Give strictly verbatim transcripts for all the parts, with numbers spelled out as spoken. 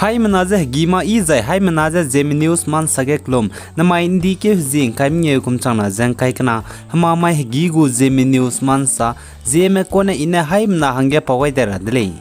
Haimena ze hegî ma i zai haimena ze Zeme News mansa ge kelum, namai ’ndi keu hezie ’ngkai mengeu kum changna ze ’ngkai kena, hemamai hegî gu Zeme News mansa, Zeme kone i ne haimena hangge pau gai de ra de lei.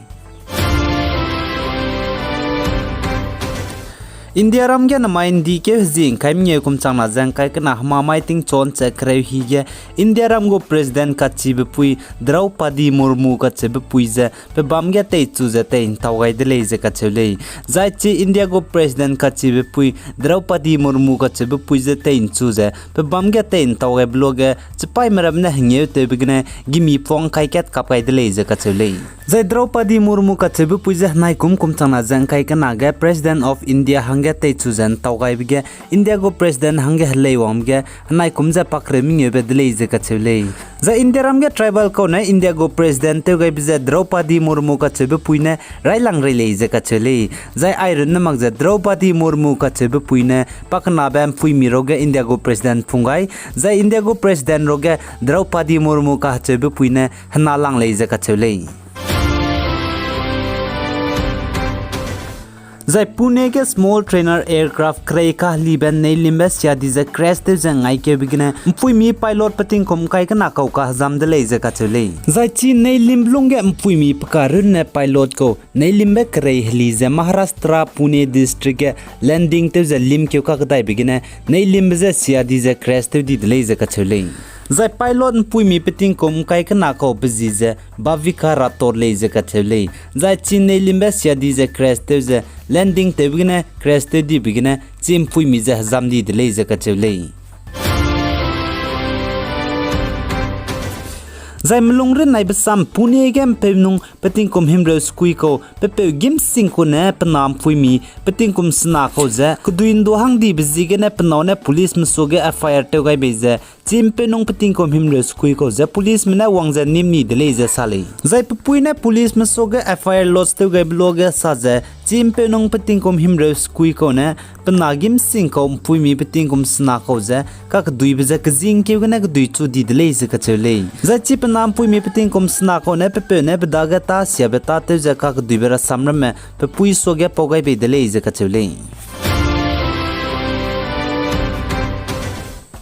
Indiaram ge namai ’ndi keu hezie ’ngkai mengeu kum changna ze ’ngkai kena hemamai tingchon che kereu hi ge, Indiaram gu President kachibe pui Draupadi Murmu kacheube pui ze pebâm ge teichu ze tei'ntau gai de lei ze kacheu lei. Zai chi India gu President kachibe pui Draupadi Murmu kacheube pui ze tei'nchu ze pebâm ge tei'ntau gaibe luage chipaîme ramme ne hengêutewbe gene gimi puang ’ngkai kat kap gai de lei ze kacheu lei. Zai Draupadi Murmu kacheube pui ze henai kum kum changna ze ’ngkai kena ge President of India hangge teichu ze ’ntau gaibe ge India gu President hangge helei wangbe ge henai kum ze pakreu mengeube de lei ze kacheu lei. Zai Indiaram ge tribal kau ne India gu President tew gaibe ze Draupadi Murmu kacheube pui ne railang rei lei ze kacheu lei. Zai airunne mak ze Draupadi Murmu kacheube pui ne pakenabe ’mpuimi ruage India gu President pung gai, zai India gu President ruage Draupadi Murmu kacheube pui ne hena lang lei ze kacheu lei. Zai Pune ge small trainer aircraft kerei kahelibe neilimbe siadi ze crash tew ze ngaikeube gene ’mpuimi pilot pe tingkum ’ngkai kena kau kahezam de lei ze kacheu lei. Zai chi neilimbe lungge ’mpuimi pe karunne pilot kau neilimbe kerei heli ze Maharashtra Pune district ge landing tew ze limkeu kakedaibe gene neilimbe je siadi ze crash tew di de lei ze kacheu lei. Zai pilot ’mpuimi pe tingkum ’ngkai kena kau pe zi ze Bhavika Rathore lei ze kacheu lei. Zai chi neilimbe siadi ze crash tew ze landing tewbe gene crash tew dibe gene chi ’mpuimi ze hezam di de lei ze kacheu lei. Zai melungrenaibe sam Pune ge ’mpeunung pe tingkum himreu sekui kau pe peu gîmsing ku ne pe na ’mpuimi pe tingkum sena kau ze kedui ’ndu hang dibe ziegene pe nâu ne policeme suage F I R tew gai bei ze chi ’mpeunung pe tingkum himreu sekui kau ze policeme ne wang ze nîm ni de lei ze sa lei. Zai pe pui ne policeme suage F I R lodge tew gaibe luage sa ze chi ’mpeunung pe tingkum himreu sekui kau ne pe na gîmsing kau ’mpuimi pe tingkum sena kau ze kakeduibe ze kezingkeu gene kedui chu di de lei ze kacheu lei. Zai chi pe na ’mpuimi pe tingkum sena kau ne pe peu ne pe dage tâ siabe tâtew ze kakeduibe rasam ramme pe pui suage pau gai bei de lei ze kacheu lei.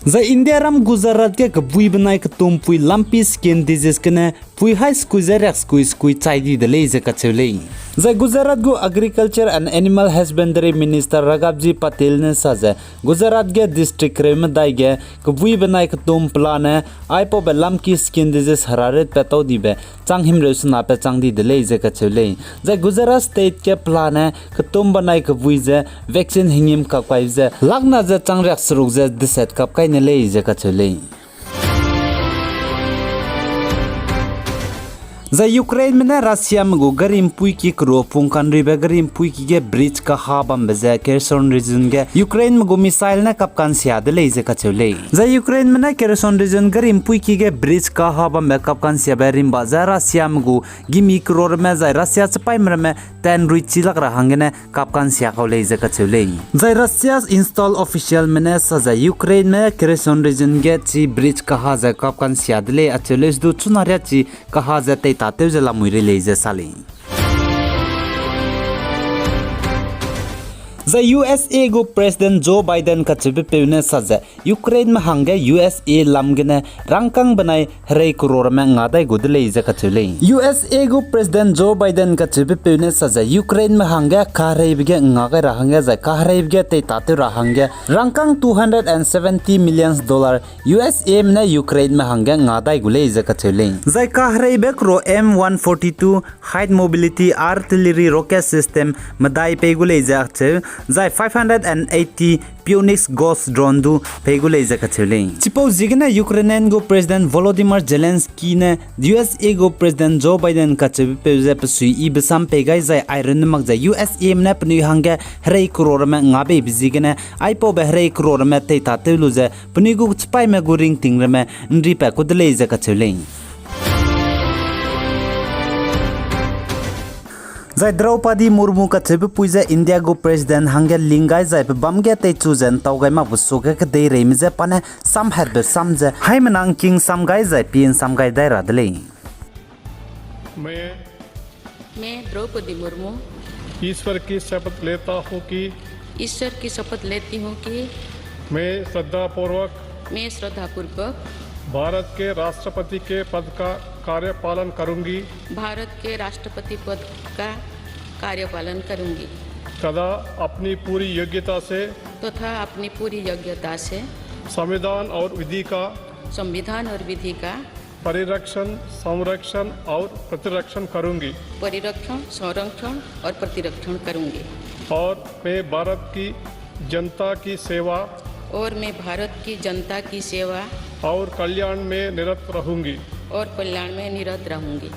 Zai Indiaram Gujarat ge kebui benai ketum pui lumpy skin disease gene pui hai sekui ze riak sekui sekui chai di de lei ze kacheu lei. Zai Gujarat gu Agriculture and Animal Husbandry Minister Raghavji Patil ne sa ze Gujarat ge district kereu medai ge kebui benai ketum pelane aipaube lumpy skin disease heraritbe tau dibe chang himreu sena pe chang di de lei ze kacheu lei. Zai Gujarat state ge pelane ketum benai kebui ze vaccine hengîm kap kai ze lakna ze chang riak seruk ze deset kap kai ne lei ze kacheu lei. Zai Ukraineme ne Russiame gu gari ’mpuiki kerua pung kanribe gari ’mpuiki ge bridge kaha bambe ze Kherson region ge Ukraineme gu missile ne kapkansia de lei ze kacheu lei. Zai Ukraineme ne Kherson region gari ’mpuiki ge bridge kaha bambe kapkansiabe rimba ze Russiame gu gimi kerua ramme zai Russia chipaîme ramme tanruichi lak ra hanggene kapkansia kau lei ze kacheu lei. Zai Russia installed officialme ne sa ze Ukraineme Kherson region ge chi bridge kaha ze kapkansia de lei acheu lei sedu chuna riachi kaha ze teitatew ze lamui rei lei ze sa lei. Zai U S A gu President Joe Biden kacheubepeu ne sa ze Ukraineme hangge U S A lam gene rangkâng benai herei kerua ramme nga dai gu de lei ze kacheu lei. U S A gu President Joe Biden kacheubepeu ne sa ze Ukraineme hangge kahereibe ge nga gai ra hangge zai kahereibe ge teitatew ra hangge rangkâng two hundred and seventy millions dollar U S Ame ne Ukraineme hangge nga dai gu lei ze kacheu lei. Zai kahereibe kerua M one forty-two high mobility artillery rocket system medai pei gu lei ze acheu, zai five hundred and eighty Phoenix Ghost drone du pei gu lei ze kacheu lei. Chipau ziegene Ukrainian gu President Volodymyr Zelensky ne U S A gu President Joe Biden kacheubepeu ze pesui i besam pei gai zai airunne mak ze U S Ame ne penui hangge herei kerua ramme nga beibe ziegene aipaube herei kerua ramme teitatew lu ze penui gu chipaîme gu ringting ramme ’nripat ku de lei ze kacheu lei. Zai Draupadi Murmu kacheubepui ze India gu President hangge ling gai zai pebâm ge teichu ze ’ntau gai makbe suage kedeireime je pa ne samhatbe sam ze haimena ’ngking sam gai zai pie ’nsam gai dai ra de lei. मैं मैं द्रौपदी मुर्मू ईश्वर की शपथ लेता हूँ कि ईश्वर की शपथ लेती हूँ कि मैं श्रद्धापूर्वक मैं श्रद्धापूर्वक भारत के राष्ट्रपति के पद का कार्यपालन करूँगी। भारत के राष्ट्रपति पद का कार्यपालन करूँगी। तथा अपनी पूरी योग्यता से तथा अपनी पूरी योग्यता से संविधान और विधि का संविधान और विधि का परिरक्षण, संरक्षण और प्रतिरक्षण करूँगी। परिरक्षण, संरक्षण और प्रतिरक्षण करूँगी। और मैं भारत की जनता की सेवा और मैं भारत की जनता की सेवा और कल्याण में निरत रहूँगी। और कल्याण में निरत रहूँगी।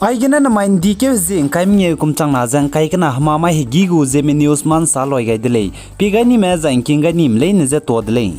Aigene namai ndikeu zie ngkai mengeu kum changna ze ngkai kena hemamai hegî gu Zeme News ma nsa loi gai de lei. Pie gai nime zai ngking gai nime leine je tuâ de lei.